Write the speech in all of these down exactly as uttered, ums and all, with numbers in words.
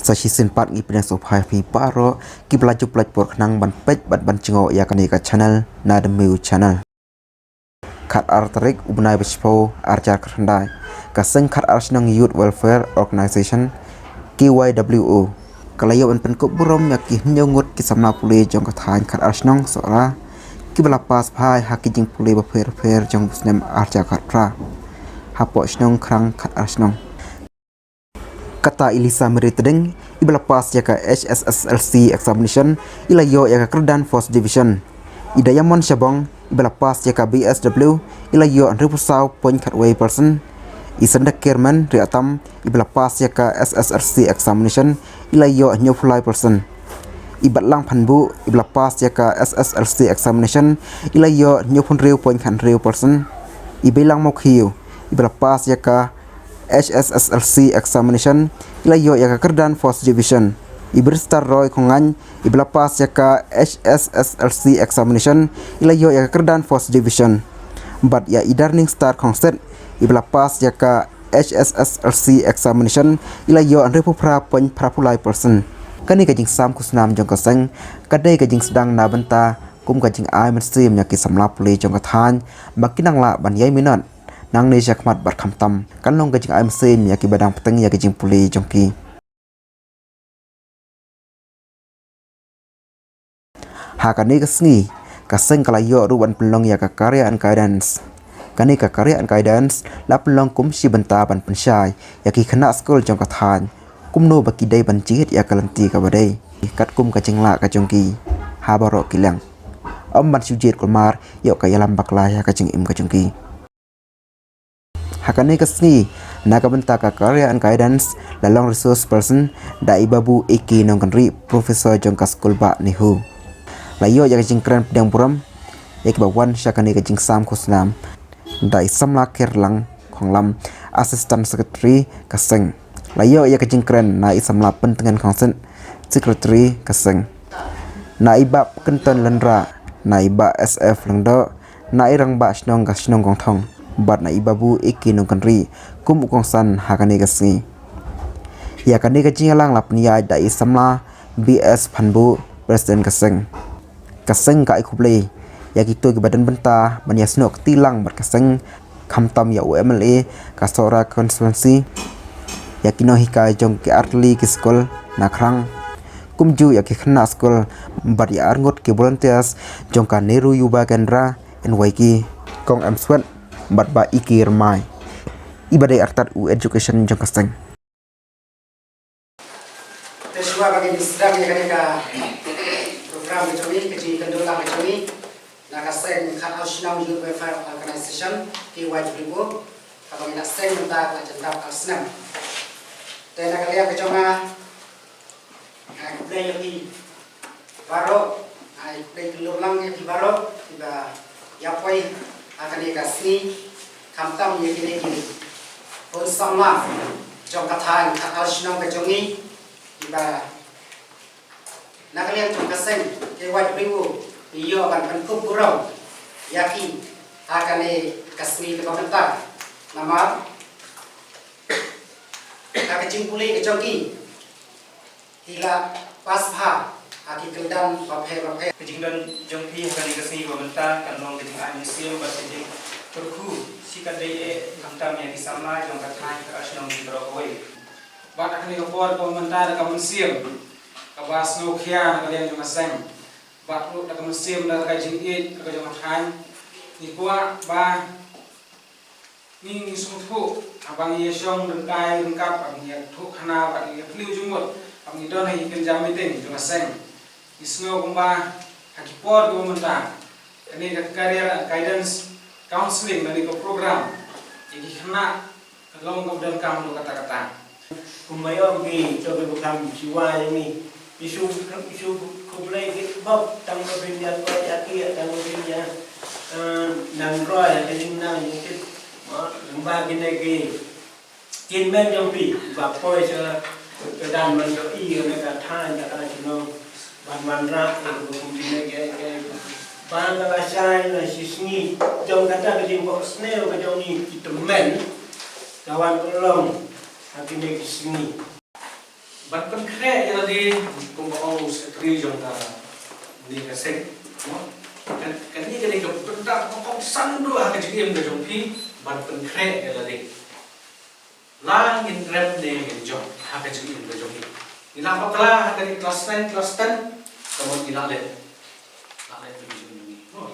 Sa shisien pat ngi pdiang sngewbha ïa phi baroh kiba la ju peit por khnang ban peit bad ban jngoh ïa kane ka channel, na The Mew Channel. Khat ar tarik u bnai ba shiphew, ar hajar khyndai, ka seng khat ar shnong Youth Welfare Organization, K Y W O, ka la ïoh ban pynkup burom ïa ki hynñiew ngut ki samla pule jong ka thaiñ khat ar shnong Sohra, kiba la pass bha ha ki jingpule bapher bapher jong u snem ar hajar khat phra, hapoh shnong Khrang khat ar shnong. Kata i Lisa Mary Tding, iba la pass ïa ka H S S L C examination, i la ïoh ïa ka kyrdan first division. I Diamond Shabong, iba la pass ïa ka B S W, i la ïoh hynriewphew saw point khatwei percent. I Sandakirmen Riatam, iba la pass ïa ka S S L C examination, i la ïoh hynñiewphew lai percent. I Batlang Phanbuh, iba la pass ïa ka S S L C examination, i la ïoh hynñiewphew hynriew point khathynriew percent. I Beilang Mawkhiew, iba la pass ïa ka H S S L C examination, i la ïoh ïa ka kyrdan first division. I Bristol Roy Khongaiñ, iba la pass ïa ka H S S L C examination, i la ïoh ïa ka kyrdan first division. Bad ïa i Darning Star Khongset, iba la pass ïa ka H S S L C examination, i la ïoh hynriewphew phra point phraphew lai percent. Kane ka jingsam khusnam jong ka seng, ka dei ka jingsdang na bynta kum ka jingai mynsiem ïa ki samla pule jong ka thaiñ, ba kin nang lah ban ïai minot nangne shakhmat bad khamtam kan long ka jingai mynsiem ïa kiba dang bteng ïa ka jingpule jong ki. Ha kane ka sngi, ka seng ka la ïoh ruh ban pynlong ïa ka Career and Guidance. Kane ka Career and Guidance la pynlong kum shi bynta ban pynshai ïa ki khynnah skul jong ka thaiñ kumno ba ki dei ban jied ïa ka lynti kaba dei katkum ka jinglah ka jong ki ha baroh ki liang. Ym ban shu jied kulmar ïoh ka ïalam bakla ïa ka jingim ka jong ki. Ha kane ka sngi, na ka bynta ka Career and Guidance, la long resource person da i Babu A K Nongkynrih, Professor jong ka skul bah NEHU. La ïoh ïa ka jingkren pdiang burom ïa kiba wan sha kane ka jingsam khusnam da i samla Kyrlang Khonglam, Assistant Secretary ka seng. La ïoh ïa ka jingkren na i samla Pyntngen Khongset, Secretary ka seng. Na i bah Kynton Lyngdoh, na i bah S F Lyngdoh, na i rangbah shnong ka shnong Kongthong, bad na i Babu A K Nongkynrih kum u kongsan ha kane ka sngi. Ïa kane ka jingïalang la pynïaid da i samla B S Phanbuh, President ka seng. Ka seng ka ai khublei ïa kito kiba don bynta ban ïasnoh kti lang bad ka seng, khamtam ïa u M L A ka Sohra constituency, ïa ki nonghikai jong ki artylli ki skul na Khrang, kumjuh ïa ki khynnah skul bad ïa arngut ki volunteers jong ka Nehru Yuva Kendra, N Y K, Kong M Swet bad bah A K Rymbai, iba dei artat u education jong ka seng. Te shuwa ba ngin sdang ïa kane ka program ka jong ngi, ka jingïakynduh lang ka jong ngi, na ka seng Khat Ar Shnong Youth Welfare Organization, K Y W O, kaba ngi la seng mynta ka la jan dap ar snem. Te na ka liang ka jong nga, nga ai khublei ïa phi baroh, nga ai khublei kyllup lang ïa phi baroh kiba ïa poi ha kane ka sngi, khamtam ïa kine ki khun samla jong ka thaiñ Khat Ar Shnong ka jong ngi, kiba na ka liang jong ka seng K Y W O ngi ïoh ban pynkup burom ïa ki ha kane ka sngi kaba mynta. Namar ha ka jingpule ka jong ki, ki la pass bha ha ki kyrdan bapher bapher. Ka jingdon jong phi ha kane ka sngi ba mynta kan long ka jingai mynsiem bad ka jingkyrkhu shikatdei eh, khamtam ïa ki samla jong ka thaiñ Khat Ar Shnong baroh kawei. Bad ha kane ka por kaba mynta, da ka mynsiem kaba sngewkhia na ka liang jong ka seng, bad ruh da ka mynsiem, da ka jingïeit ka jong ka thaiñ, ngi kwah ba ngi, ngi sngewthuh haba ngi ïashong ryngkai ryngkat, haba ngi ïathuh khana, haba ngi ïakhliew jingmut, haba ngi don ha ki kynja meeting jong ka seng. Ngi sngew kumba ha ki por kiba mynta, kane ka Career and Guidance Counseling, kane ka program ïa ki khynnah ka long kaba donkam ruh katta katta. Kumba ïoh ki, to kiba kham shuwa ïa ngi. Ngi shu, ngi shu khublei ki bok, tang ba phin ïa poi ïa ki, tang ba phin ïa, eh, nang roi ïa ka jingnang ïa ki. Mo, kumba kine ki, kin men jong phi ba poi sha ka dan ban ïohi ïa ka thaiñ, ka thaiñ shnong. Ban wanrah ïa ka kum kine ki, ki, ba nga la shai na shisngi jong kata ka jingbok sniew ka jong ngi ki tymmen, ka wan pynlong ha kine ki sngi. Ban pynkhreh ïa lade, kumba ong u secretary jong kane ka seng, no? Kan, kane ka dei ka bynta kaba kongsan duh ha ka jingim ka jong phi, ban pynkhreh ïa lade. La ngin rem ne ngin jop ha ka jingim ka jong ngi. Ngi la bakla ha kane class nine, class ten, ka mut ngi la leh, la leh ka jingim jong ngi, no?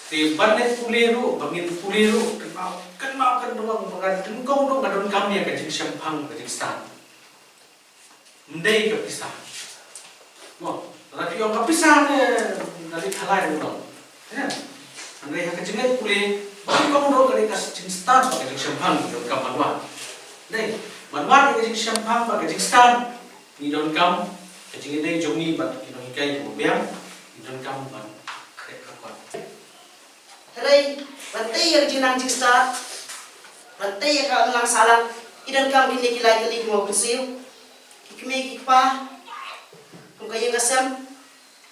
Te ban leit pule ruh, ba ngin pule ruh, kynmaw, kynmaw, kynmaw ba nga nyngkong ruh nga donkam ïa ka jingshemphang, ka jingstad. Ym dei ka pisa. Mo, lada phi ong ka pisa te, nga leit halai ruh. Hynrei ha ka jingïaid pule, ba nyngkong ruh ka dei ka jingstad bad ka jingshemphang, ngi donkam ban wad. Dei, ban wad ïa ka jingshemphang bad ka jingstad, ngi donkam ka jingïadei jong ngi bad ki nonghikai kiba biang, ngi donkam ban khreh ka kot. Hynrei ban tei ïa ka jingnang jingstad, ban tei ïa ka imlang sahlang, ki donkam kine ki lai tylli ki mawpynsiew, ki kmie ki kpa, kum ka ïing ka sem,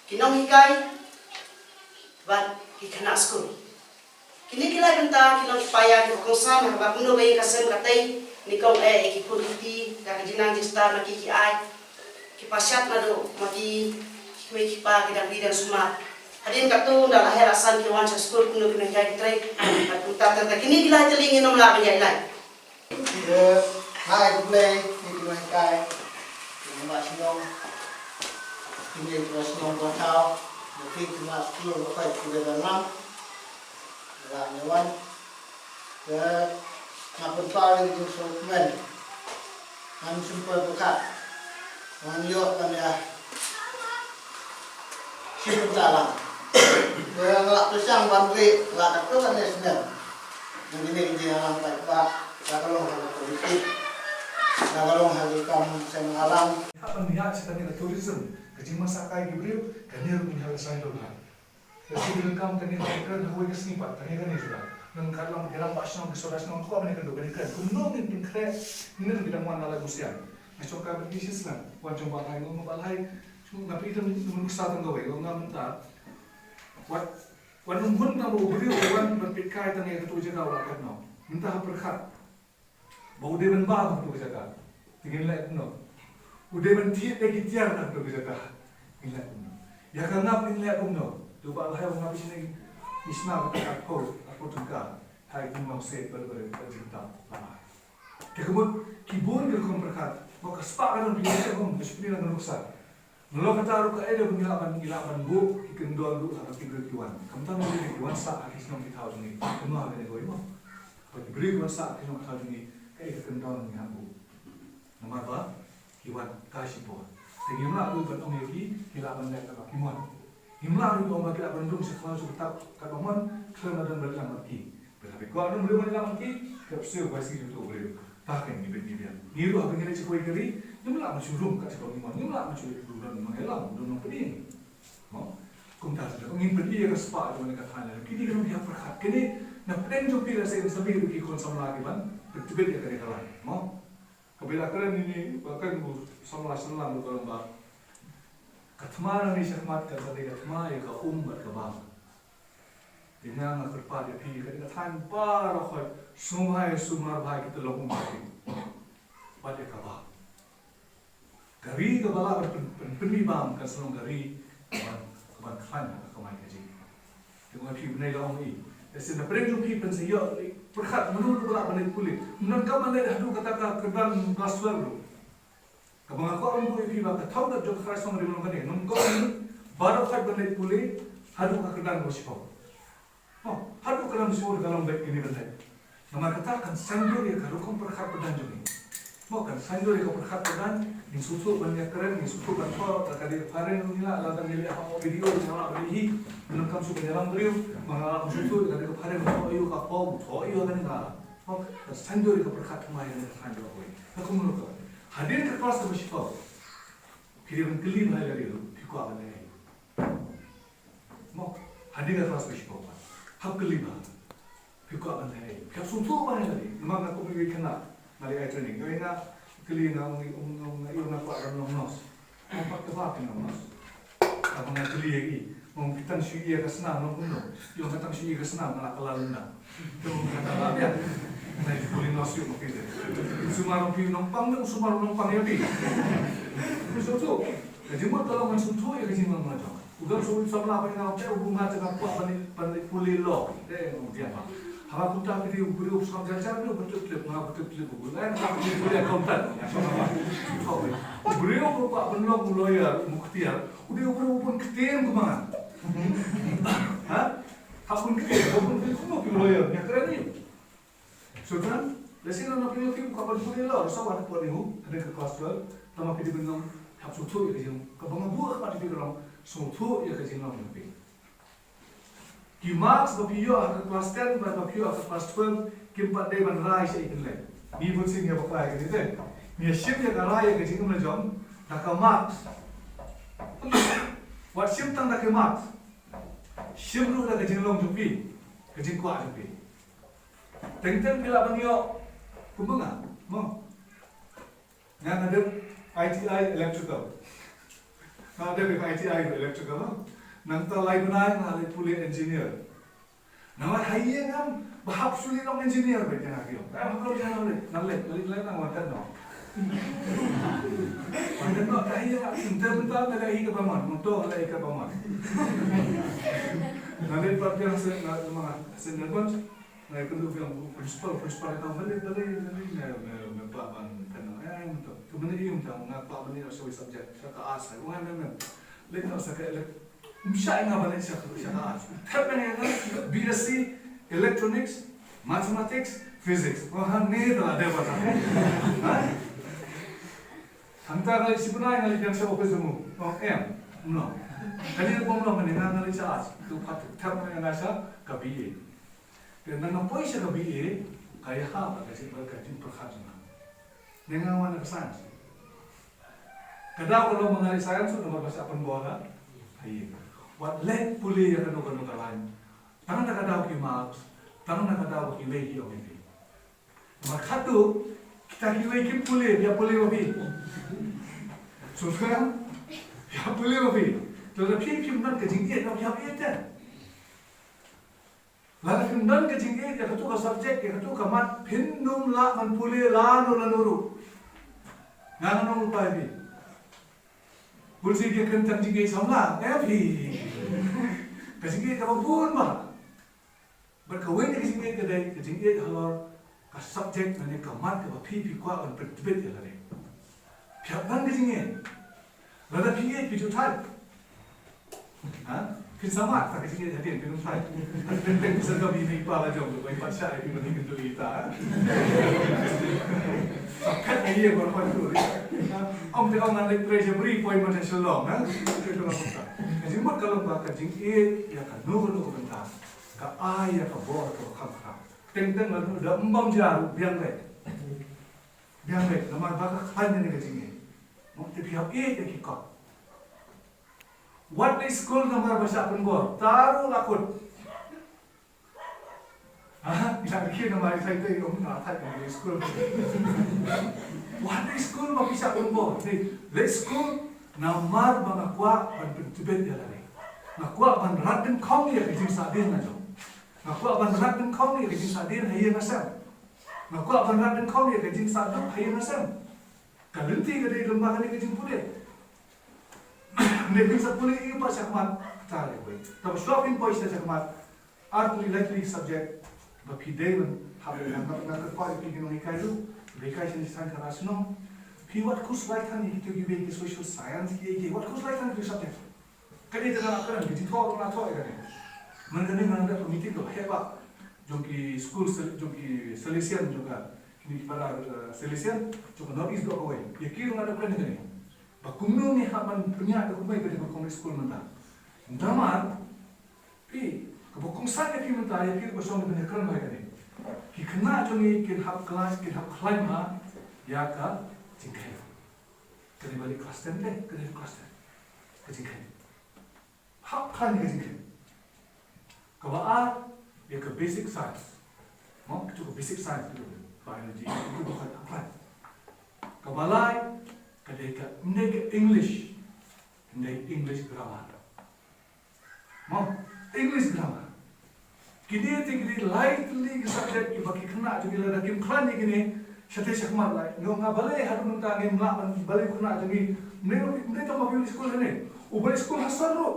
ki nonghikai bad ki khynnah skul. Kine ki lai bynta ki long ki paia kiba kongsan ha kaba kumno ka ïing ka sem ka tei, nyngkong eh ïa ki khun ki kti da ka jingnang jingstad ma ki ki ai. Ki pashad naduh ma ki, ki kmie ki kpa ki dang ri dang sumar. Hadien katto ynda la heh la san ki wan sha skul kumno ki nonghikai ki trei. Bad kumta ter da kine ki lai tylli ngin ym lah ban ïaid lai. Te, hai, khublei ïa ki nonghikai, ki nongbah shnong, kine ki nongbah shnong ba thaw, ki khynnah skul ba koit ki dei ban lam. Lah ne wan. Te nga pynpaw ïa ka jingsngewkmen. Ngan sngewpoi pyrkhat. Ngan ïoh ban ïa shim bynta lang. Te nga lah pyrshang ban rieh lah katto katne snem. Ngan ïa ne ka jingïalang paidbah. Lah ka long ha ka politik. Lah ka long ha ka kam seng bhalang. Hap ban ïa sha kane ka tourism. Ka jingmasa kai ki briew. Kane ruh ngi hap ban sngewthuh bha. Ka shu donkam kane ka kren ha kawei ka sngi pat, kane kane shuh. Nang kat long ki rangbah shnong, ki sordar shnong, ko kane ka dei kane kren. Kumno ngin pynkhreh, ngin ki dang wan na la Gusiang. Nga shong ka bad ki shisnam, wan jong Bah Lai, ngom Bah Lai, nga phi tang nuksa tang kawei, ngom nga mynta. Wat, wan num hun tang ba u briew wan ban peit kai tang ïa katu ka jaka u la kat noh. Mynta ha pyrkhat. Ba u dei ban bam ha katu ka jaka. Te ngin leh kumno? U dei ban thied da ki tiar ha katu ka jaka. Ngin leh kumno? Ïa ka ngap ngin leh kumno? Te u Bah Lahai u ngap ïa shane ngi sna kata arphew, arphew tyngka. Hai kum nong set ba ba ba jingtap. Te ka mut ki bun ki rukom pyrkhat. Ba ka spah ka dang pynlong ka shiphew nang nuksa. Nalor kata ruh kaei de ba ngi lah ban, ngi lah ban buh ki kyndon ruh ha ki briew ki wan. Khamtam ruh ki wan sah ha ki shnong ki thaw jong ngi. Kumno ha kane kawei mo. Ba ki briew ki wan sah ha ki shnong ki thaw jong ngi. Kaei ka kyndon ngi hap buh. Namar ba ki wan kai shipor. Te ngim lah ruh ban ong ïa ki, ki lah ban leh kaba ki mon. Ngim lah ruh ban ong ba ki lah ban rung sha khlaw sha kata kaba mon, khlem la don ba ïalam bad ki. Phi lah phi kwah don briew ban ïalam bad ki, phi hap siew bai siew jingthoh briew. Ta kein ngi bit ngi biang. Ngi ruh haba ngi leit sha kawei ka ri, ngim lah ban shu rung kat sha kaba ngi mon, ngim lah ban shu rung don nongïalam, don nongpyni. Mo? Kumta te ngin pyni ïa ka spah jong kane ka thaiñ. Kine ki nongïalam pyrkhat. Kine na pdeng jong phi lehse sa mih ruh ki khun samla ki ban pyntbit ïa kane ka line. Mo? Kaba la kren ine, ba kren u samla samla ruh ka long ba ka thma nangne shakhmat kan sa dei ka thma ïa ka um bad ka bam. Te nga nga kyrpad ïa phi, ka dei ka thaiñ baroh khoit, sngewbha ïa sumar bha ïa ki tyllong um bad ïa ka bam. Ka ri kaba lah ban pyn, pyn, pynbam kan sa long ka ri kaban, kaban khlaiñ ha ka kamai kajih. Te nga ong ïa phi bnai la ong i. Te shisien na pdeng jong phi phin sa ïoh pyrkhat mano ruh ba lah ban leit pule. Ym donkam ban leit haduh kata ka kyrdan class twelve ruh. Kaba nga kwah ban buh ïa phi ba ka thawdap jong ka Khristong rim long kane. Ym donkam baroh khoit ban leit pule haduh ka kyrdan kaba shiphew. Mo, haduh ka kyrdan shiphew ka long beit kine ban leit. Namar kata kan sngewthuh ïa ka rukom pyrkhat padan jong ngi. Mo, kan sngewthuh ïa ka pyrkhat padan, ngin sngewthuh ban ïakren, ngin sngewthuh ban thoh, ka dei ka phareng ngi lah, lada ngi leh ha video ngi lah ban hi, ngin kam shu ban ïalam briew, ma nga lah ban sngewthuh ïa ka dei ka phareng thoh ïa ka pom, thoh ïa ka dei nga. Mo, kan sngewthuh ïa ka pyrkhat thymmai ïa ka khan jong ngi. Ka kumno ka. Hadien ka klas kaba shiphew. Phi dei ban kylli bha ïa lade ruh, phi kwah ban leh ei. Mo, hadien ka klas ba shiphew pat. Hap kylli bha. Phi kwah ban leh ei. Phi hap sngewthuh bha ïa lade. Namar nga kum iwei i khynnah, nga dei ai training. Iwei nga kylli nga, ong i, ong, ong, ong, nga kwah ban long nurse. Ong pat kaba phin long nurse. Haba nga kylli ïa ki, ong ki tang shu ïa ka snam, long kumno. Ong ka tang shu ïa ka snam, nga la kylla lynda. Te ong ka tang la biang. Nai pule no shu ma phi te. Sumar phi nongpang ne sumar nongpang ïa phi. Shu tu. Ka jingmut ka long ngan shu tu ïa ka jinglong ma jong. U don shu samla ba nga pe u bunga te nga pa ban ban pule lo. Eh, u dia ma. Haba kumta phi u briew u sam jar jar u betul betul nga betul betul u lai nga pule accountant. U briew u pa ban long u lawyer, u muktiar. U dei u briew u bun ktien kumba nga. Ha? Ha bun ktien, u bun ktien kumno phi u lawyer. Ïa kren ni. Shu tang, lehse na phi phi ka ban pule lo, sa wan pule hu, hadien ka class twelve, tang ma phi dei ban long, hap sngewthuh ïa ka jing, kaba nga buh ha khmat phi ka long, sngewthuh ïa ka jinglong jong phi. Ki marks ba phi ïoh ha ka class ten, ba phi ïoh ha ka class twelve, kim pat dei ban rai sha i kynlei. Ngi bun sien ngi ïa ba rai ka dei te. Ngi ïa shim ïa ka rai ïa ka jingim la jong, da ka marks. Wat shim tang da ka marks. Shim ruh da ka jinglong jong phi, ka jingkwah jong phi. Teng teng phi lah ban ïoh kumba nga, mo. Nga nga dep I T I electrical. Nga dep I T I electrical, mo. Nangta lai bnai nga leit pule engineer. Namar ha ïing ngam ba hap shu leit long engineer beit ïa nga ki ong. Em hap long engineer leit, nga leit, leit leit nang wanted no. Wanted no, ha ïing ngam inter mynta nga leit ïa ka ba mon, mynta nga leit ïa ka ba mon. Nga leit pat biang se nga, nga se nga Nga ïakynduh biang u principal, principal ïa nga, balei, balei, balei nga, nga, nga kwah ban pynlong, eh, mynta. Ka mynta ïa mynta nga kwah ban leit sha kawei subject, sha ka arts, eh, u ong em, em, em. Leit noh sha ka elect-, ym shah ïa nga ban leit sha ka, sha ka arts. Thep ïa nga, B S C, electronics, mathematics, physics. Ong hangne te la dep ba ta. Ha? Hangta nga leit shim bnai nga leit biang sha office jong u. Ong em, no. Kane ruh bym long, kane nga, nga leit sha arts. Tu pat thep ïa nga sha ka B A. Te nang nga poi sha ka B A, ka ïahap ka jing, ka jingpyrkhat jong nga. Ne nga wan na ka science. Ka daw ka long ba nga leit science, namar ba shah pynbor ha ïing. Wat leh pule ïa kano kano ka line. Tang na ka daw ki marks, tang na ka daw ba kiwei ki ong ïa phi. Namar khatduh, kita kiwei kim pule, ïa pule ma phi. Sngewthuh? Ïa pule ma phi. Te lada phi phim don ka jingïeit, ïa phi hap ïeit te. Lada phim don ka jingïeit ïa katu ka subject, ïa katu ka mat, phin ym lah ban pule lano lano ruh. Nga ngan ong lypa ïa phi. Bun sien ki kren tang jingïeit samla, eh phi. Ka jingïeit kaba bun bha. Bad kawei na ka jingïeit ka dei ka jingïeit halor ka subject lane ka mat kaba phi phi kwah ban pyntbit ïa lade. Phi hap ban ka jingïeit. Lada phi ïeit phi ju thait. Ha? Phin sa mad, ta ka jingïeit hadien phin ym thait. Phin phin sa ka bini pa la jong, bai pat shah ïa phi ban ïakynduh ïa ta, ha? Sa phet ïa ïa ban pat tu. Ha? Ym te ong ngan leit trei sha Bri, poi ban sha Shillong, ha? Ka jingmut ka long ba ka jingïeit ïa kano kano ka bynta ka ai ïa ka bor kaba kham khraw. Teng teng lada ym bam jia ruh biang leit. Biang leit namar ba ka khlaiñ ïa ka jingïeit. Mo, te phi hap ïeit ïa ki kot. Wat leit skul namar ba shah pynbor. Tang ruh la kut. Ha, ïa ki namar ïa ki ong na thait leit skul. Wat leit skul ba phi shah pynbor. Leit skul namar ba nga kwah ban pyntbit ïa lade. Nga kwah ban rat dyngkhong ïa ka jingsahdien nga jong. Nga kwah ban rat dyngkhong ïa ka jingsahdien ha ïing ha sem. Nga kwah ban rat dyngkhong ïa ka jingsah duk ha ïing ha sem. Ka lynti ka dei lyngba kane ka jingpule. Ne phin sa pule ïa pat shakhmat, kata ïa kawei. Tangba shuwa phin poi shakhmat, ar tylli lai tylli subject ba phi dei ban hap, nga, nga, nga kyrpad ïa phi ki nonghikai ruh, ba hikai sha shan ka shnong. Phi wat khuslai than ïa kito kiwei ki social science ki, ki wat khuslai than ïa ki subject. Kane te nga la kren, ki jingthoh ruh nga la thoh ïa kane. Man kane nga la dep ka meeting kaba heh bha jong ki skul Sal-, jong ki Salesian jong ka, kine ki para, eh, Salesian jong ka North East baroh kawei. Ïa ki ruh nga la kren ïa kane. Ba kumno ngi hap ban pynïaid da kumba ka dei ka community school mynta. Namar phi, kaba kongsan ïa phi mynta, ïa phi ruh ba shong ban ïakren bha ïa kane. Ki khynnah jong ngi kin hap khlaiñ, kin hap khlaiñ bha ïa ka jingkheiñ. Kane ba leit class ten te, kane leit class ten. Ka jingkheiñ. Hap khlaiñ ka jingkheiñ. Kaba ar, ïa ka basic science. Mo, kitu ka basic science kitu. Biology, kitu ka hap khlaiñ. Kaba lai, ka dei ka, ym dei ka English. Ym dei English grammar. Mo, English grammar. Kine te kine lai tylli ki subject kiba ki khynnah jong ngi lada kim khlaiñ ïa kine, shatei shakhmat lai. Nga ong nga balei haduh mynta ngim lah ban, balei u khynnah jong ngi, mne mne tang ba phi wan skul hangne, u ba skul ha sor ruh.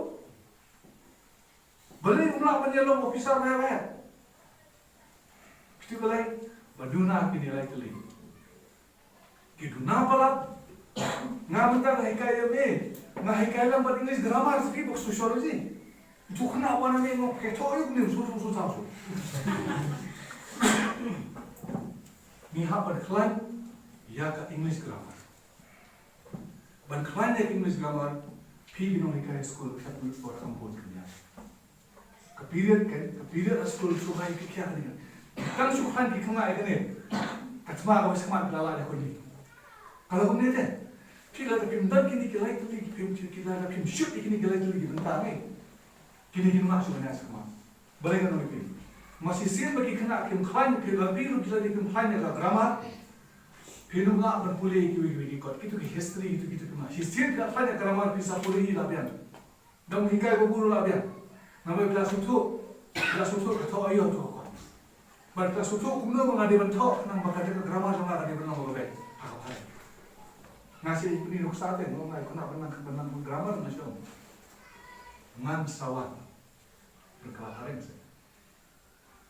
Balei um lah ban ïalong officer ba ïa ba ïa. Phi tip balei? Ba duna kine lai tylli. Ki duna palat. Nga mynta nga hikai ïa me. Nga hikai lang bad English grammar, sa phi bok sociology. Itu khynnah wan ïa me, nga ong phi thoh ïa u ne, su su su su. Ngi hap ban khlaiñ ïa ka English grammar. Ban khlaiñ ïa ka English grammar, phi ki nonghikai skul, phi hap ban por kam bun kane. Ka period kan, ka period ha skul shu hai ki khia kane. Tang shu khlaiñ ki khynnah ïa kane. Ka thma kaba shakhmat ka la lait ïa kane. Ka la kumne te. Phi lada phim don kine ki lai tylli, ki phim, ki lada phim shoot ïa kine ki lai tylli ki bynta ngi. Kine kin mah shu ban ïa shakhmat. Balei ngan ong ïa phi? Ma shisien ba ki khynnah kim khlaiñ, phi la phi ruh ki la dei kim khlaiñ ïa ka grammar. Phin ym lah ban pule ïa kiwei kiwei ki kot. Kito ki history, kito kito ki mah. Shisien phi la khlaiñ ïa grammar, phi sa pule hi la biang. Dang hikai ba bun ruh la biang. Namar phi la sngewthuh, phi la sngewthuh ka thoh aïu, thoh ka kot. Bad phi la sngewthuh kumno ba nga dei ban thoh, khnang ba ka dei ka grammar jong nga ka dei ban long kaba beit ha ka phareng. Nga shu ïa pynïoh nuksa te, nga ong ai khynnah ban nang, ban nang grammar, nga shu ong, ngan sa wan. Pynkylla phareng se.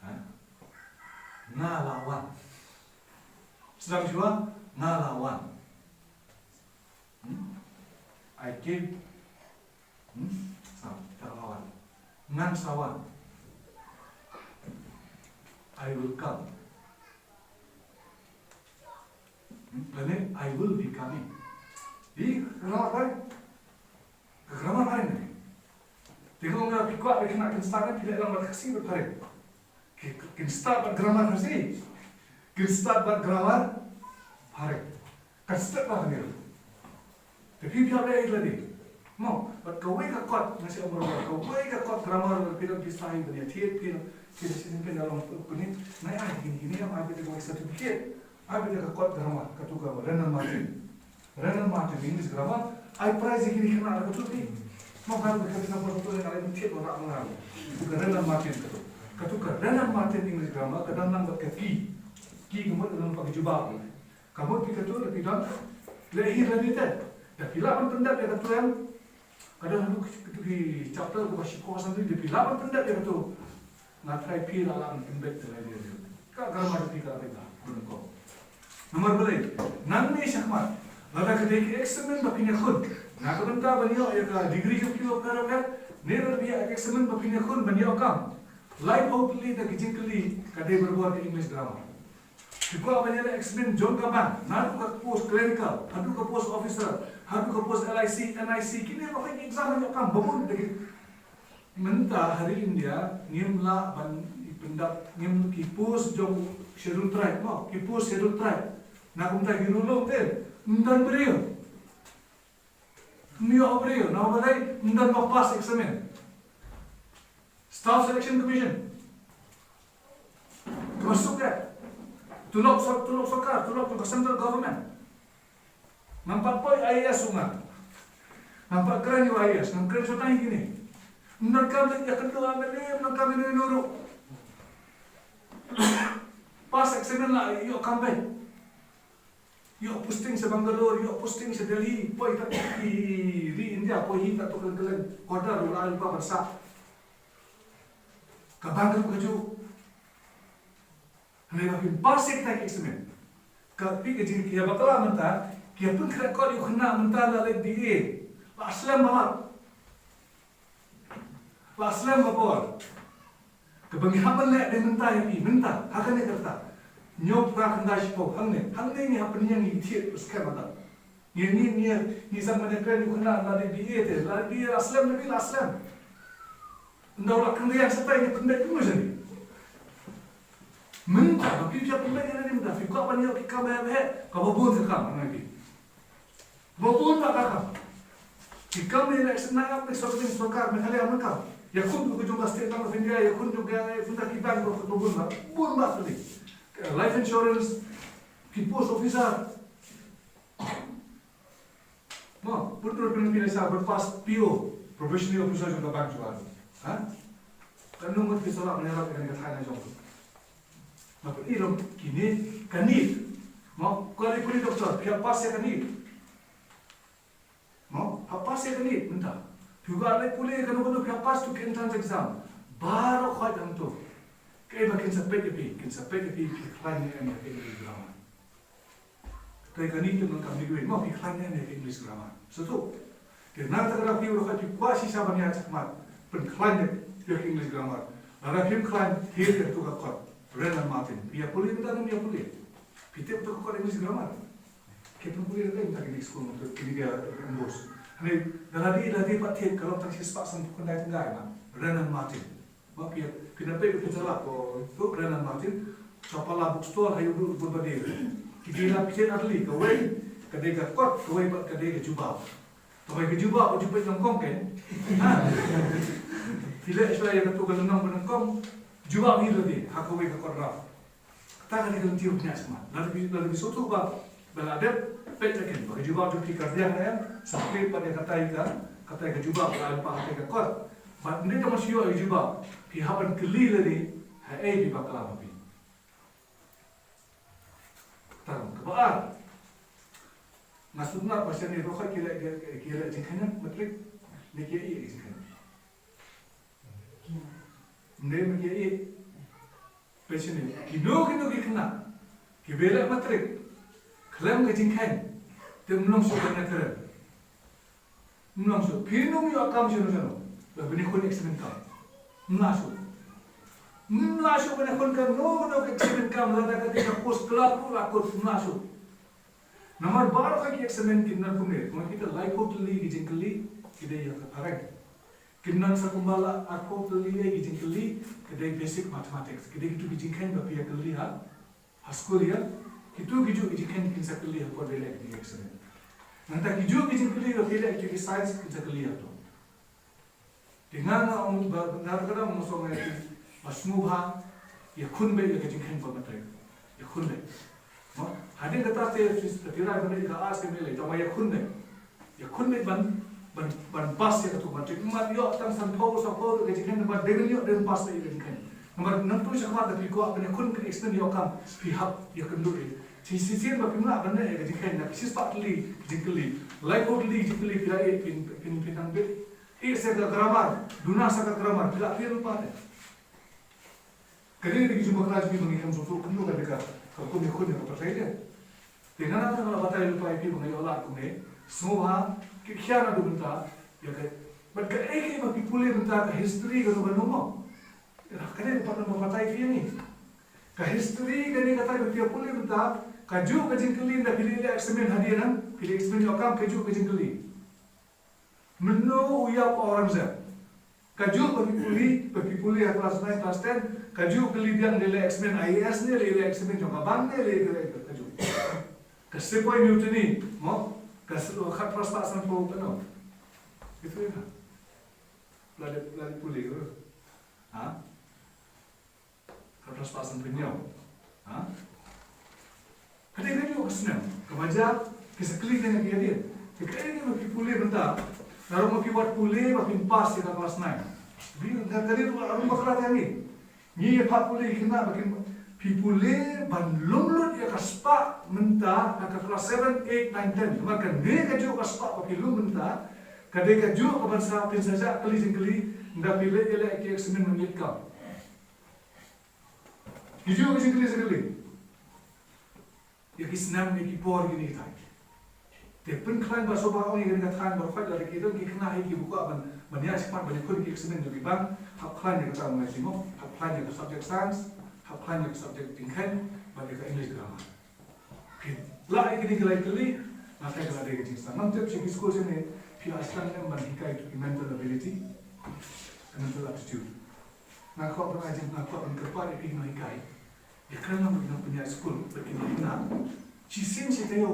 Ha? Nga la wan. Sdang shuwa, nga la wan. Hmm? I came. Hmm? Sa, nga la wan. Ngan sa wan. I will come. Hmm? Lane, I will be coming. Di, ka grammar phareng. Ka grammar phareng ne. Te ka long ba phi kwah ba ki khynnah kin start, phi leh lang bad Khasi bad phareng. Ki, kin start bad grammar Khasi. Kin start bad grammar phareng. Kan start bad ne. Te phi phi leh ïa lade. Mo, bad kawei ka kot, nga shu ong ruh, kawei ka kot grammar, phi don pisa hi ban ïa thied, phi don, phi don shisien phi don long puni. Nai ai kine, kine ai beit ka certificate. Ai beit ka kot grammar, katu ka Renal Martin. Renal Martin English grammar, ai prize ïa kine ki khynnah katu phi. Mo, kan ka khynnah phi to ka lai thied ba nga. Katu ka Renal Martin katu. Katu ka Renal Martin English grammar, ka dang nang bad ka key. Key ka mut ka dang bad ka jubab. Ka mut phi katu, lada phi don, leh hi lade te. Lada phi lah ban pyndep ïa katu em. Ka don haduh katu ki chapter kaba shiphew san, lada phi lah ban pyndep ïa katu. Nga tharai phi la lah ban pyndep ïa lade. Ka grammar phi ka beit bha, bun ko. Namar balei, nangne shakhmat, lada ka dei ka examen ba phin ïakhun na ka bynta ban ïoh ïa ka degree jong phi ba phi la leh, ne lada ka dei ka examen ba phin ïakhun ban ïoh kam, laiphew tylli na ki jingkylli ka dei barabor ka English grammar. Phi kwah ban ïaleh examen jong ka bank, naduh ka post clerical haduh ka post officer, haduh ka post L I C, N I C, kine baroh ki exam ban ïoh kam, ba bun da ki. Mynta ha ri India ngim lah ban pyndap, ngim, ki post jong Scheduled Tribe, mo, ki post Scheduled Tribe. Na kumta ki ruh long te, ym don briew. Ym ïoh briew, namar balei? Ym don ba pass examen. Staff Selection Commission. Kaba suk eh. Tulop sor-, tulop sorkar, tulop jong ka central government. Ngam pat poi I A S u nga. Ngam pat kren ïa u I A S, ngam kren shuh tang ïa kine. Ym donkam leit ïakynduh ïa M L A, ym donkam ïa uno uno ruh. Pass examen la ïoh kam beit. Ïoh posting sha Bangalore, ïoh posting sha Delhi, poi katto ki ri India, poi hi katto ka kylleng quarter, u la ai lypa ban sah. Ka bank ruh kajuh. Hynrei ba phin pass ïa kita ki examen. Ka phi ka jing ki ïa bakla mynta, ki ïa pynkhreh kot ïa u khynnah mynta la leit B A. La slem ba lap. La slem ba por. Kaba ngi hap ban leh dei mynta ïa phi, mynta, ha kane ka rta. Hynñiew phra khyndai shiphew, hangne, hangne ngi hap pynïeng ïa ki thied ba skhem mynta. Ngi, ngi, ngi, ngi sdang ban ïakren ïa u khynnah la dei B A te, la dei B A la slem, la dei la slem. Ynda u la kynriang shatai ngi pynbeit kumno shane. Mynta, ba phi phi pynbeit ïa lade mynta, phi kwah ban ïoh ki kam ba heh, kaba bun ka kam, hangne phi. Ba bun ba ka kam. Ki kam ne election na ap ne sorkar, sorkar Meghalaya mynta. Ïakhun ka jong ka State Bank of India, ïakhun jong ka, ïakhun ka ki bank ba, ba bun ba, bun ba ka dei. Life insurance, ki post officer. Mo, pyntur pyntur pyntur sa ba pass P O, probationary officer jong ka bank jong ka. Ha? Ka nong ngut ki sa lah ban ïarap ïa kane ka thaiñ la jong. Nga pyni ruh kine ka NEET. Mo, ka lei pule doktor, phi hap pass ïa ka NEET. Mo, hap pass ïa ka NEET mynta. Phi kwah lei pule kano kano, phi hap pass tu ka entrance exam. Baroh khoit hangto. Kaei ba kin sa peit ïa phi, kin sa peit ïa phi, phi khlaiñ ne em ïa ka English grammar. Te kane te nang kam ni wei, mo phi khlaiñ ne em ïa ka English grammar. Satu. Te na kata ka daw phi ruh ka phi kwah shisha ban ïa shakmat pynkhlaiñ ne ïa ka English grammar. Lada phim khlaiñ, hiar ïa katu ka kot Wren and Martin. Phi ïa pule mynta ne ym ïa pule? Phi tip katu ka kot English grammar? Ki pynpule ïa ka mynta kine ki skul, kine ki MBOSE. Hangne da lade, lade pat thied ka long tang shispah sanphew khyndai tyngka, na Wren and Martin. Ba phi, phi na peit, phi na lap, oh, tu Wren and Martin. Chapala Bookstore ha Ïewduh Boorpading. Ki dei la phi thied ar tylli, kawei ka dei ka kot, kawei pat ka dei ka jubab. Kawei ka jubab, ka jubab nyngkong kan. Ha. Phi leh shuwa ïa katu ka lynnong ba nyngkong. Jubab hi lade ha kawei ka kot raf. Kata ka dei ka lynti ba phin ïa shakmat. Lada phi, lada phi sngewthuh ba, ba la dep, peit ïa kane, ba ka jubab jong phi ka rdiang ne em, sa peit pat ïa katai ka, katai ka jubab ka la lypa ha katai ka kot. Bad ym dei tang ban shu ïoh ïa ka jubab, phi hap ban kylli lade, haei phi bakla ma phi. Tang kaba ar. Nga sngewthuh ba shane baroh khoit ki leh, ki, ki leh jingkheiñ matrik, ne ki ïa ïeh jingkheiñ. Ym dei ba ki ïa ïeh. Peit shane, kino kino ki khynnah kiba leh matrik khlem ka jingkheiñ, te ym long shuh ban ïakren. Ym long shuh. Phin ym ïoh kam shano shano ba phin ïakhun exam income. Ym lah shuh. Ym lah shuh ban ïakhun kano kano ka exam income, lada ka dei ka post clerk ruh la kut, ym lah shuh. Namar baroh ki exam kin don kumne, kumne kita laiphew tylli ki jingkylli ki dei ïa ka phareng. Kin don sa kumba la arphew tylli ki jingkylli, ki dei basic mathematics. Ki dei kitu ki jingkheiñ ba phi ïa kylli ha, ha skul ïa. Kitu kijuh ki jingkheiñ kin sa kylli ha por ba leh ki exam. Nangta kijuh ki jingkylli ba phi leh kitu ki science kin sa kylli ha to. Te nga nga ong ba, nga ka dang ong song ïa ki ba sngewbha ïakhun beit ïa ka jingkheiñ por matrik. Ïakhun beit. Mo, hadien kata te, te, te, te, ka arts ka mele, tang ba ïakhun beit. Ïakhun beit ban, ban, ban pass ïa katu ka matrik. Ym ïoh tang sanphew, sawphew ka jingkheiñ, namar dei ban ïoh, dei ban pass ïa ka jingkheiñ. Namar nangtu shakhmat da phi kwah ban ïakhun ka exam ïoh kam, phi hap ïakynduh ïa. Shisien ba phim lah ban leh ïa ka jingkheiñ, na ka shispah tylli ka jingkylli, laiphew tylli ka jingkylli, phi la ïa, phin, phin, phin nang bit. Ïa sa ka grammar, duna sa ka grammar, phi la phi lypa te. Kane ka dei ka jingbakla jong ngi ba ngi khlem sngewthuh kumno ka dei ka, ka kum ïakhun ïa ka pyrthei te. Te nga nga la batai lypa ïa phi ba nga ïoh lad kumne. Sngewbha, ki khia naduh mynta, ïa ka, bad kaei kaei ba phi pule mynta ka history kano kano mo. Kane ka pat nga batai ïa phi ïa ngi. Ka history kane katai ba phi ïa pule mynta, kajuh ka jingkylli ynda phi leh exam hadien nang, phi leh exam ïoh kam kajuh ka jingkylli. Mynno u ïap Aurangzeb? Kajuh ba phi pule, ba phi pule ha class nine, class ten, kajuh kylli biang, lei leh exam I A S ne, lei leh exam jong ka bank ne, lei leh kajuh. Ka Sepoy Mutiny, mo? Ka s-, khatphra spah sanphew kano. Itu ïa ka. Lada, lada pule ko. Ha? Khatphra spah sanphew hynñiew. Ha? Ka dei kajuh ka snem kaba jia, ki sa kylli kane ka ïa dei. Te kaei kaba phi pule mynta? Lada ma phi wad pule ba phin pass ïa ka class nine. Phi, ka, ka dei ruh ka bakla ïa ngi. Ngi ïa pha pule ki khynnah ba kin, phi pule ban lum lut ïa ka spah mynta ha ka class seven, eight, nine, ten. Namar kane kajuh ka spah ba phi lum mynta, ka dei kajuh kaban sa phin sa jah kylli jingkylli, ynda phi leit ïaleh ki exam mynmiet kam. Kijuh ki jingkylli sa kylli. Ïa ki snem, ïa ki por, ïa kine ki thaiñ. Te pynkhlaiñ ba sngewbha ong ïa kane ka thaiñ baroh khoit, lada ki don ki khynnah hi kiba kwah ban, ban ïa shakmat ban ïakhun ki exam jong ki bank, hap khlaiñ ïa kata u ngai simo, hap khlaiñ ïa ka subject science, hap khlaiñ ïa ka subject jingkheiñ, bad ïa ka English grammar. Phi lah ïa kine ki lai tylli, nga tharai ka la dei ka jingstad. Ngam tip sha ki skul shane phi la sdang ne em ban hikai ïa ki mental ability, mental aptitude. Nga kwah ban ai jing, nga kwah ban kyrpad ïa phi, nang hikai. Ïa kren lang ba ki nongpynïaid skul bad ki nongpynïaid. Shisien shi taïew,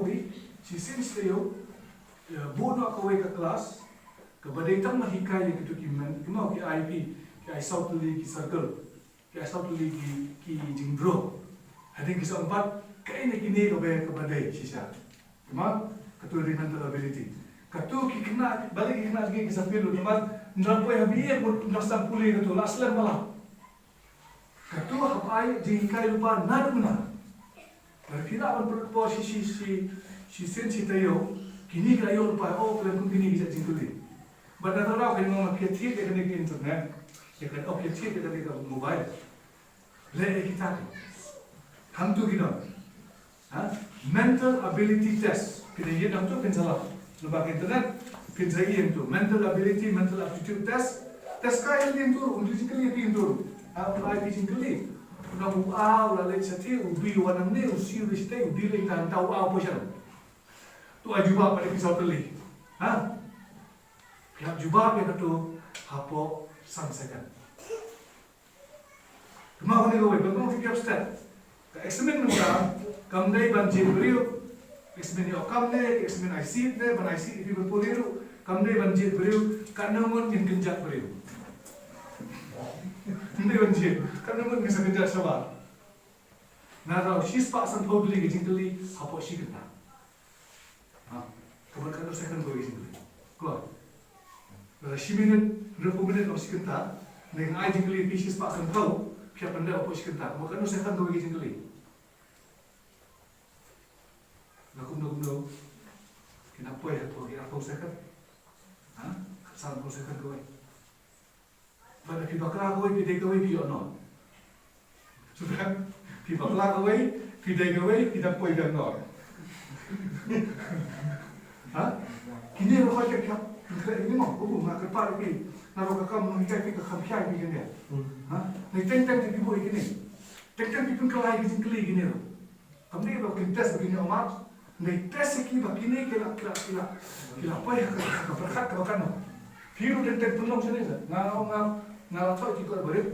shisien shi taïew, ïa, buh noh kawei ka klas kaba dei tang ban hikai ïa kito ki men, ki mo, ki I P, ki ai saw tylli ki circle. Ki ai saw tylli ki, ki jingdro. Hadien ki sa ong pat kaei na kine kaba, kaba dei shisha. Namar kato dei mental ability. Kato ki khynnah, balei ki khynnah ki, ki sa fail lut? Namar ym da poi ha B A, ym da sdang pule kato, la slem ba la. Kato hap ai jinghikai lypa na duna. Bad phi lah ban pynlut por shi shi shi shi sien shi taïew. Kine ki la ïoh lypa, oh, khlem kum kine ki jait jingkylli. Bad na thaw daw ka jingong, phi thied ïa kane ka internet. Ïa ka, oh, phi thied ïa kane ka mobile. Leh ïa kita ki. Hangtu ki don. Ha? Mental ability test. Phin ïa dang tu phin sa lah. Naba ka internet phin sa ïa tu. Mental ability, mental aptitude test. Test ka ïa tu, un jingkylli ïa tu. Ha, un ai jingkylli. Naba u A u la leit shathie, u B u wan nangne, u C u leit shathie, u D leit hangta, u A u poi sha. To ai jubab pat ïa ki saw tylli. Ha? Phi hap jubab ïa kato hapoh san second. Kumno kane kawei, kumno phi hap step. Ka examine mynta kam dei ban jied briew. Examine ïa u kam ne, examine ai seat ne, ban ai seat ïa phi ban pule ruh. Kam dei ban jied briew, katno ngut ngin kynjat briew. Kam dei ban jied, katno ngut ngin sa kynjat shabar. Nga rah shispah sanphew tylli ki jingkylli hapoh shi kynta. Ha, ka mut katno second kawei ka jingkylli. Kloi. Lada shi minit, hynriewphew minit, lada shi kynta. Nga ai jingkylli phi shispah sanphew, phi hap pyndep hapoh shi kynta. Ka mut katno second kawei ka jingkylli. Lada kumno kumno, ki nang poi hapoh ki arphew second. Ha, sanphew second kawei. Bad phi bakla kawei, phi dei kawei, phi ïoh noh. Suda, phi bakla kawei, phi dei kawei, phi dang poi dang noh. Ha? Kine ruh hoi ka khap, kine ruh mo, oh, nga kyrpad ïa phi, nga ruh ka kam nonghikai phi, ka kham khia ïa phi kane. Ha? Ngi teng teng phi buh ïa kine. Teng teng phi pynkylla ïa ki jingkylli kine ruh. Kam dei ba kin test ba kin ïoh mark. Ngi test ïa ki ba kine ki la, ki la, ki la, ki la poi ha ka, ha ka pyrkhat kaba katno. Phi ruh teng teng pynlong shane sa. Nga, nga, nga la thoh ki kot barit.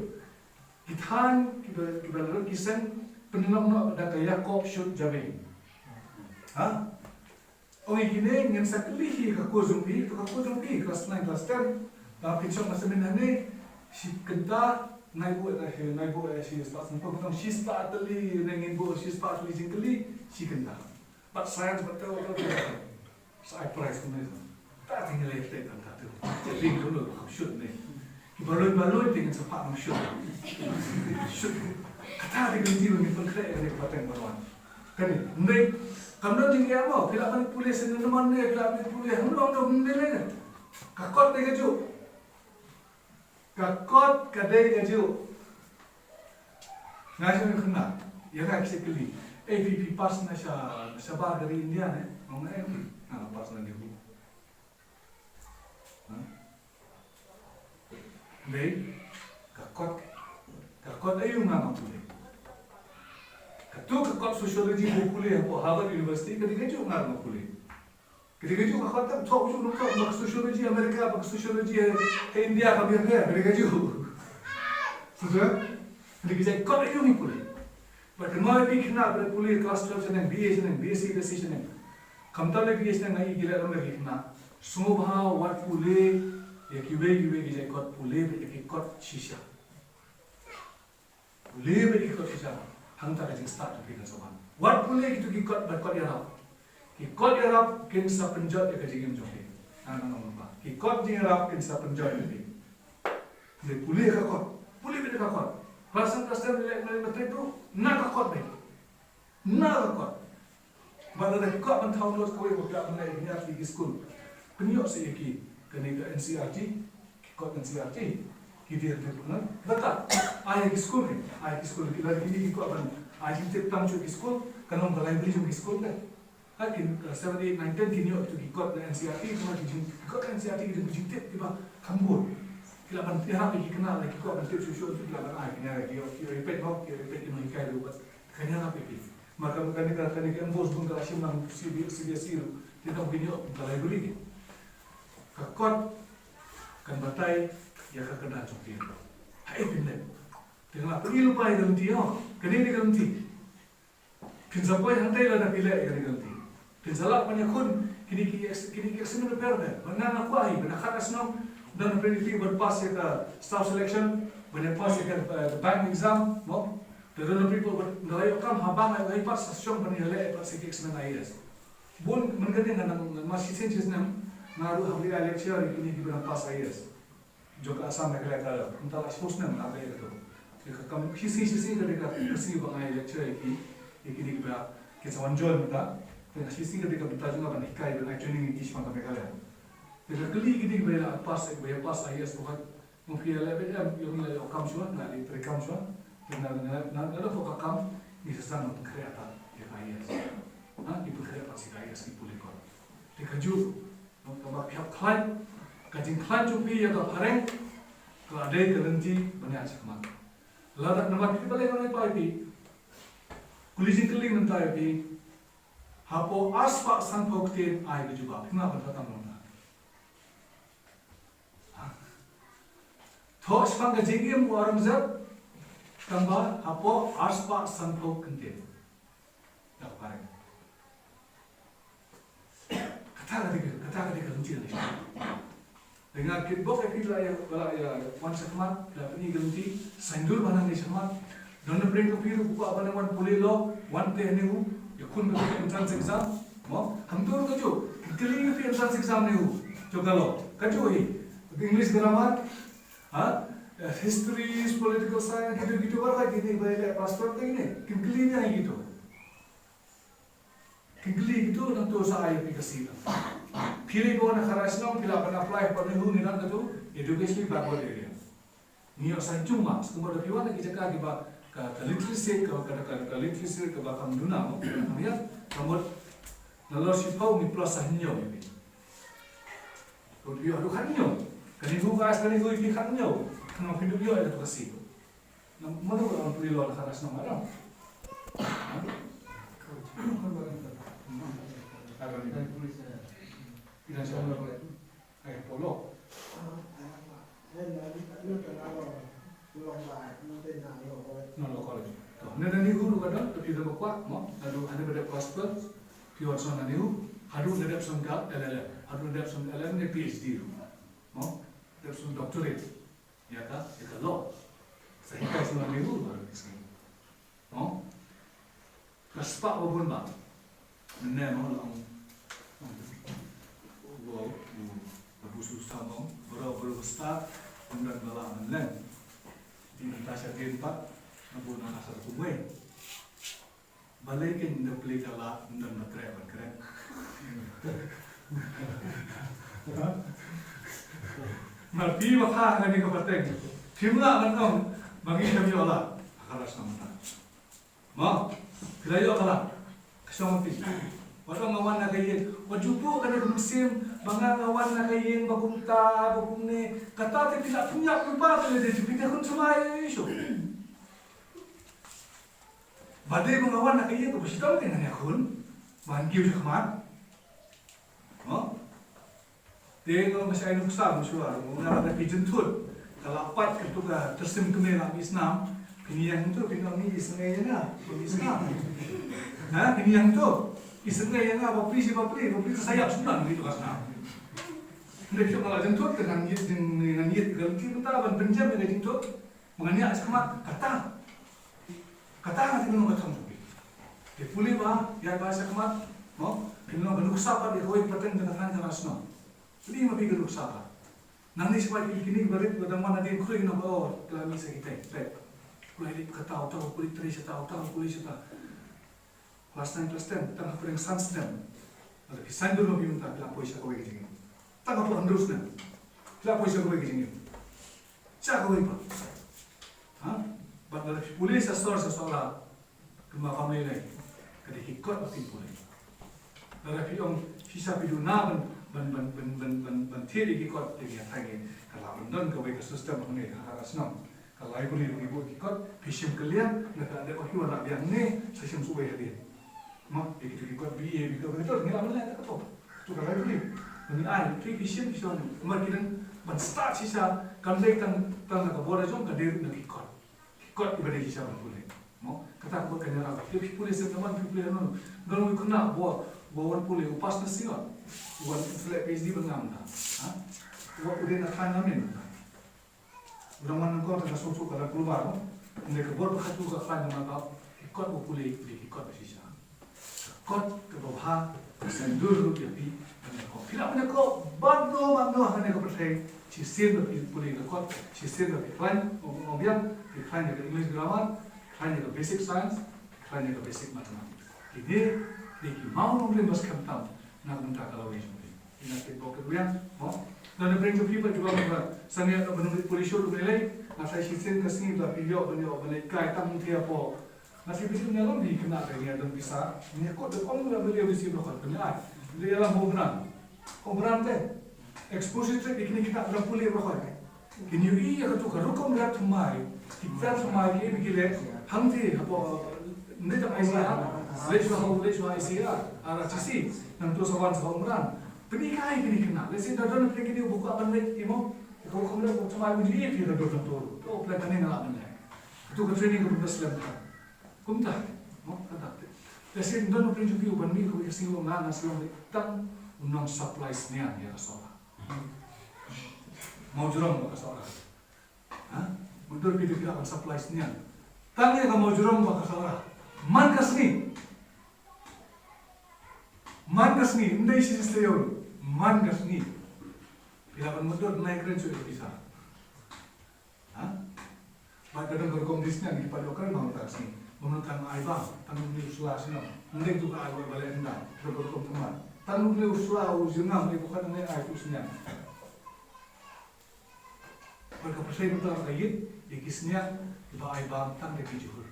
Ki thaiñ kiba, kiba la lut ki seng pynlong noh da ka ïakob shut jabieng. Ha? Ong ïa kine, ngin sa kylli hi ka course jong phi, to ka course jong phi, class nine, class ten. Ba phin shong assignment hangne, shi kynta, ngai buh, eh, ngai buh, eh, shispah sanphew, shispah tylli, ne ngin buh shispah tylli jingkylli, shi kynta. Bad science bad teo, teo, teo. Sa ai prize kumne sa. Ta te ngi leh te tang katu. Te ring kumno kham shut ne. Ki baloi baloi te ngin sa phah ngam shut. Shut. Kata te ngin ji ngin pynkhreh kane ka pateng ban wan. Kane, ym dei, kam don jingeh mo, phi lah ban pule sien ne man ne, phi lah ban pule, hangno hangno ym dei ne. Ka kot dei kajuh. Ka kot ka dei kajuh. Nga shu kynmaw, ïa nga ki sa kylli. Eh, phi, phi pass na sha, na shabar ka ri India ne? Nga ong, eh, nga pass na NEHU. Ha? Dei, ka kot, ka kot aïu nga nga pule. Kato ka kot sociology ba pule hapoh Harvard University, ka dei kajuh nga nga pule. Ka dei kajuh ka kot, tang thoh kajuh, nang thoh ba ka sociology America, ba ka sociology, eh, India, ka biang ka, ka dei kajuh. Suda, ka dei kajuh kot aïu ngi pule. Bad kynmaw ïa phi khynnah ba pule class twelve shaneng, B A shaneng, B S C, B S C shaneng. Khamtam lei B A shaneng, nga ïohi ki leh lamler ki khynnah. Sngewbha wat pule ïa kiwei kiwei ki jait kot, pule beit ïa ki kot shisha. Pule beit ïa ki kot shisha. Hangta ka jingstad jong phi kan sa wan. Wat pule kito ki kot bad kot ïarap. Ki kot ïarap kin sa pynjot ïa ka jingim jong phi. Ngan ong lypa. Ki kot jingïarap kin sa pynjot ïa phi. Pule, pule ïa ka kot. Pule beit ïa ka kot. Class nine, class ten, leh, leh, leh, leh, na ka kot beit. Na ka kot. Bad lada ki kwah ban thaw notes kawei ba ki lah ban leh ïa ki skul, pynïoh sa ïa ki kane ka N C E R T, ki kot N C E R T, ki dei ban pynlong. Bad ai ïa ki skul, ai ïa ki skul, lada kine ki kwah ban ai jingtip tam shuh ki skul, kan long ka library jong ki skul te. Ha, kin, uh, seven, eight, nine, ten kin ïoh kito ki kot N C E R T, ki jing, ki kot N C E R T ki dei ki jingtip kiba kham bun. Ki lah ban ïarap ïa ki khynnah lada ki kwah ban tip shuh shuh, ki lah ban ai, ki ïa, ki ïoh, ki ïoh peit noh, ki ïoh peit ki nonghikai ruh bad kan ïarap ïa ki. Namar ka, kane ka, kane ka M Bose bun ka la shim lang C B, C B S E ruh. Te tang phin ïoh ka library. Ka kot kan batai ïa ka kyrdan jong phi. Haei phin leh. Te nga la pyni lypa ïa ka lynti, oh. Kane ka dei ka lynti. Phin sa poi hangtai lada phi leh ïa kane ka lynti. Phin sa lah ban ïakhun kine ki ex-, kine ki exam bapher bapher. Bad nga nga kwah hi, bad nga khat nga shnong, don na pyrthei ban pass ïa ka staff selection, ban ïa pass ïa ka, eh, bank exam, mo. Te don na pyrthei ban, nga la ïoh kam ha bank, nga ïoh pass, sa shong ban ïa leh pat sa ki exam I A S. Bun mynta ka dei nga nang, ma shisien shisnem nga ruh hap leh lecture ïa kine kiba nang pass I A S. Jong ka Assam Meghalaya ka, mynta la shiphew snem nga leh ïa kato. Ka kam shisngi shisngi ka dei ka shisngi ba nga ai lecture ïa ki, ïa kine kiba ki sa wan join mynta. Te ka shisngi ka dei ka bynta jong nga ban hikai, ban ai training ïa ki shaphang ka Meghalaya. Te ka kylli ïa kine kiba la pass, ba ïa pass I A S, ba nga phi ïa leh ba em, ïa ngi la ïoh kam shuwa, nga la trei kam shuwa. Te nga, nga, nga, nga la thoh ka kam, ngi sa sdang ban khreh ata ïa ka I A S. Ha, ngi pynkhreh pat shi ka I A S, ngi pule kot. Te kajuh, kaba phi hap khlaiñ, ka jingkhlaiñ jong phi ïa ka phareng ka la dei ka lynti ban ïaid shakhmat. Lada namar phi balei nga ong ïa phi, kuli jingkylli mynta ïa phi, hapoh arspah sanphew ktien ai ka jubab, phi ngam pat tam mynta. Thoh shaphang ka jingim u Aurangzeb, tangba hapoh arspah sanphew ktien. Ïa ka phareng. Kata ka dei, kata ka dei ka lynti. Dei nga kitbok ïa phi ba la ïa, ba la ïa wan shakhmat, ba la pyni ka lynti, saiñdur ba nang ïa shakhmat. Don na pdeng jong phi ruh uba kwah ban wan pule law, wan te ha NEHU, ïakhun bad ka entrance exam. Mo, hangto ruh kajuh, kylli ïa phi entrance exam NEHU jong ka law. Kajuh hi, English grammar, ha? Eh, history, political science, kito kito baroh kine ba ïaleh pass paper kine. Kin kylli ïa kito. Kin kylli kito, nangto sa ai ïa phi ka seat. Phi leit ban wan ha Khadar Shnong, phi lah ban apply hapoh NEHU, ngi don kato, education backward area. Ngi ïoh sa jong ma, sa kumba da phi wan na ki jaka kiba ka, ka literacy, ka, ka, ka, ka literacy kaba kam duna mo, kam ïa, ka mut nalor shiphew ngi plus sa hynñiew ïa phi. Ko phi ïoh haduh khathynñiew. Kane hu ka, kane hu phi khathynñiew. Kane phi duh ïoh ïa ka seat. Na mano ka ong phi lor Khadar Shnong, mano? Ha? Phi dang shnong. Ai, polo. Non law college. To, ne da NEHU ruh ka don, to phi da ba kwah, mo, naduh hane ba dep gospel, phi wan song na NEHU, haduh ne dep song ka L L M, haduh ne dep song L L M ne P H D ruh. Mo, dep song doctorate. Ïa ka, ïa ka law. Sa hikai song na NEHU ruh ka don ki sngi. Mo? Ka spah ba bun ba. Mynne mo la ong. Wow, wow. Abu Susa mo. Bro, bro, sta. Ym don ba la mynne. Dei mynta sha dien pat. Abu na asar kumwei. Balei kin da plie ka la, ym don ba khreh ban khreh. Mar phi ba kha kane ka pateng. Phim lah ban ong ba ngi kam ïoh la. Ka la sngewthuh. Mo, phi la ïoh ka la. Ka shong phi. Wat ong nga wan na ka ïing. Wat ju buh kane ka mynsiem ba nga nga wan na ka ïing ba kumta ba kumne. Kata te phi la pynïap lypa te lei de phi te khun shuwa ïa shuh. Ba dei ba nga wan na ka ïing kaba shitom te ngan ïakhun. Ban kiew shakhmat. Mo? Te nga ong ba shai nuksa mynshuwa, nga la da ki jynthut. Ka la pat kyntu ka tyrsim kmie la mih snam. Phin ïeng to, phin ong ngi isynei ïa nga, phin ong isynei. Ha, phin ïeng to. Isynei ïa nga, bapli shi bapli, bapli ka sa ïap shuh ngi to ka snam. Hynrei phi ong la jynthut, te ngan ïit, ngan ïit ka lynti mynta ban pynjem ïa ka jynthut. Ba ngan ïaid shakhmat, kata. Kata nga tip ngan ong ka thong jong phi. Te pule ba, ïaid ba shakhmat, mo? Phin long ka nuksa pat ïa kawei ka pateng jong ka thaiñ Khadar Shnong. Phi ma phi ka nuksa pat. Nangne shakhmat phi kine ba rit ba dang wan hadien khrui nong ba, oh, phi la mih sa kitei, peit. Pule rit kata uta, pule trei shata uta, pule shata. Class nine, class ten, tang hapdeng san snem. Lada phi saiñdur ma phi mynta, phi la poi sha kawei ka jingim. Tang hapoh hynriew snem, phi la poi sha kawei ka jingim. Sha kawei pat. Ha? Bad lada phi pule sha sor sha sor la, kumba family lei, ka dei ki kot ba phin pule. Lada phi ong shisha phi duna ban, ban, ban thied ïa ki kot, te ngi ïa tharai ngi, ka lah ban don kawei ka system hangne ha Khadar Shnong. Ka library ba ngi buh ki kot, phi shim kylliang, na ka dei ba phi wan la biang ne, sa shim suwei hadien. Mo, ïa kito ki kot B A, B Com, kito ngi la mynleh na kato. Kato ka library. Ngi ai, phi, phi shim, phi shim. Namar ki dang ban start shisha, kam dei tang, tang na ka bor jong, ka dei ruh na ki kot. Ki kot kiba dei shisha ban pule. Mo, kata ka bor ka ngi la. Phi, phi pule seh, ka ban phi pule, no. Don uwei u khynnah ba, ba wan pule, u pass na Synod. U wan leh P H D ban ngam da. Ha? U, u dei na thaiñ Lamin. U dang wan nyngkong te ka sngewthuh ka la global. Hynrei ka bor ba khatduh ka khlaiñ namar ba ki kot ba pule ki dei ki kot ba shisha. Kot kaba bha ka saiñdur ruh ïa phi. Phi lah ban ïakob bad no bad no ha kane ka pyrthei. Shisien ba phi pule ka kot, shisien ba phi khlaiñ, ong, ong biang, Khlaiñ ïa ka English grammar, khlaiñ ïa ka basic science, khlaiñ ïa ka basic mathematics. Kine dei ki mawnongrim ba skhem tam na ka bynta ka lawei jong phi. Ïa ki bok ki biang, mo. Don na pdeng jong phi pat kiba, ba sangeh ba nongrim pule shuh ruh ban leit. Nga sa shisien ka sngi ba phi ïoh ban ïoh ban leit kai tang mynta hapoh. Nga sa phi ïoh ban ïalam phi khynnah ba ngi don pisa. Ngi kut da ong ba leit bisi ba khot ban ai. Leit ïalam Hobran. Hobran te. Expository picnic kita lam pule ba khot. Kin ïohi ïa katu ka rukom rep thymmai, ki ter thymmai ki, ki leh hangtei hapoh, ym dei tang I C R, leh shuwa ha, leh shuwa I C R, R R T C, nangto sa wan sha Umran. Pynhikai kine ki khynnah, lehse ynda don phi kine u ba kwah ban leh, imo, ka rukom rep thymmai u ju ïohi phi da don nangto. To plan kane nga lah ban leh. Katu ka training ka bynta slem ka. Kumta, mo, kata te. Lehse ynda don u pynjuliew ban mih kawei ka sngi, nga, nga shu long tang u nong supply sniang ïa ka sohra. Mawjrong ba ka sohra. Ha? Mutdur phi dei phi lah ban supply sniang. Tang ïa ka mawjrong ba ka sohra. Man ka sngi. Man ka sngi, ym dei shi sniang. Man ka sngi. Phi lah ban mutdur, nai kren shuh ïa ka pisa. Ha? Bad ka don ka rukom dei sniang, ngi pat ïoh kren ba mynta ka sngi. Ba mynta ka ai bam, tang une u sla sniang. Ym dei tu ka ai ba leh ynda, ka don ka rukom thymmai. Tang une u sla u jingngam, ngi bukan ngi ai tu sniang. Bad ka pyrthei mynta ka ïit ïa ki sniang kiba ai bam tang da ki jhur.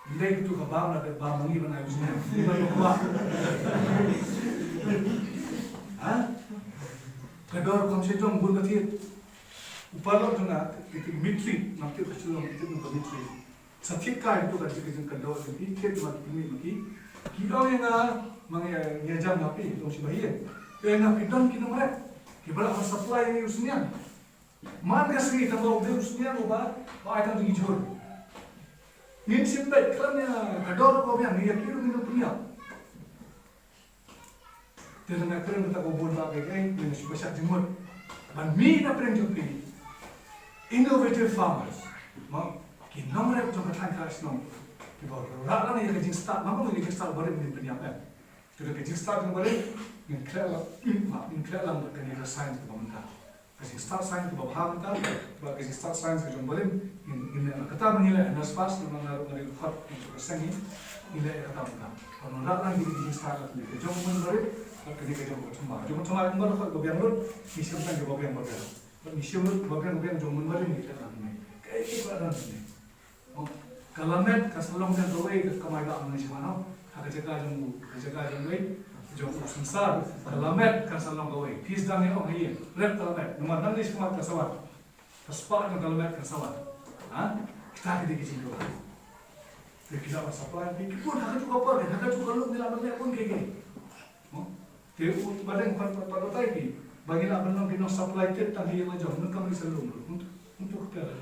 Ym dei katu ka bam, la ka bam ma ngi ban ai u sniang. Ngi ban ïoh kwah. Ha? Ka dor kam shu jong bun ka thied. U paralok jong nga, ki thied Mitri, ngam tip ka shu long ki thied nong ka Mitri. Sa thied kai katu ka jingkyndoh jong ki, thied ma ki, ma ki. Ki ong ïa nga, ma ngi ïa jam na phi, dong shi bahiar. Ïa nga phi don ki nongrep kiba lah ban supply ïa ngi u sniang. Man ka sngi tang ba u dei u sniang uba, ba ai tang da ki jhur. Ngin shim beit khlem ïa ka dor ba biang, ïa ki ruh ngin ym pynïap. Te lada nga kren kata ka bun ba ka kei, ngin shu ba shah jingmut. Ban mih na pdeng jong phi. Innovative farmers. Mo, ki nongrep jong ka thaiñ ka shnong. Kiba rah lang ïa ka jingstad, ma mo ïa ka jingstad barim ngin pynïap em. Te da ka jingstad jong barim, ngin khleh lang, ngin khleh lang da kane ka science kaba mynta. Ka jingstad science kaba bha mynta, bad ka jingstad science ka jong barim, ngin, ngin leh kata ba ngi leh NERSPAS, namar nga ruh nga dei u khot jong ka seng hi, ngi leh kata mynta. Ban wanrah lang ïa ka jingstad ka jong u mynbarim, bad kane ka jong u thymmai. Jong u thymmai u mynbarim khot ba biang lut, ngi shem tang kiba biang ba biang. Bad ngi shem lut ba biang ba biang jong u mynbarim ngi leh lang ne. Kaei kaba dang ne. Ka lamet kan sa long biang kawei ka kamai ba mynta sha mano. Ha ka jaka jong u, ka jaka jong wei, jong u synsar. Ka lamet kan sa long kawei. Phi sdang ïa ong ha ïing. Rep ka lamet. Namar nangne shakhmat kan sa wan. Ka spah jong ka lamet kan sa wan. Ha? Kita ki dei ki jingkyrpad. Te ki lah ban supply phi. Ki bun ha kajuh ka por, ha kajuh ka lum ngi lah ban leh bun kiei kiei. Mo? Te u ba dang pat pat batai phi. Ba ngi lah ban long ki nong supply tit tang ha ïing la jong. Nang kam ngi sa lum. Nang tu, nang tu ka pel.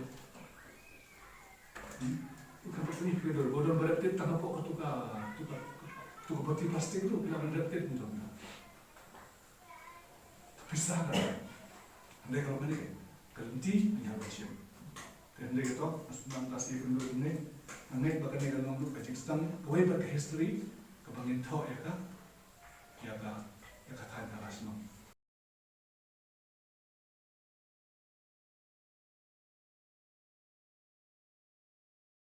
Hmm? Ka pynpaw ïa ka dor, ba don ba rep tit tang hapoh katu ka, katu ka, katu ka boti plastik tu, phi lah ban rep tit mynta. Pisa ka. Hynrei ka long kane ka lynti, ngi hap ban shim. Te hynrei ka to, nga sngewbha ban ïakynduh ïa kane. Nga ngeit ba kane ka long ruh ka jingsdang, kawei pat ka history, kaba ngin thoh ïa ka.